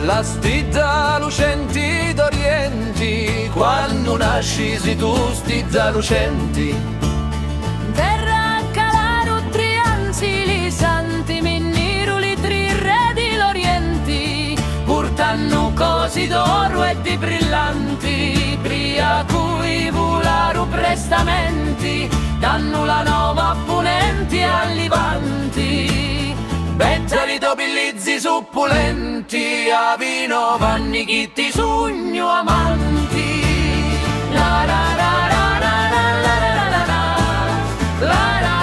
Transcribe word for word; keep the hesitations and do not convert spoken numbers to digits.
La stidda lucenti d'Orienti, quannu nascisitu, stidda lucenti. Nterra a Calaru trianzi li santi minniru li tri re di l'Orienti, purtannu cosi d'oru e di brillanti, pri a cui vularu prestamenti, dannu la nova punenti a Livanti. Bettari do billizzi suppulenti, avino vanni chi ti sugnu amanti. La la la la la la la la la la la la la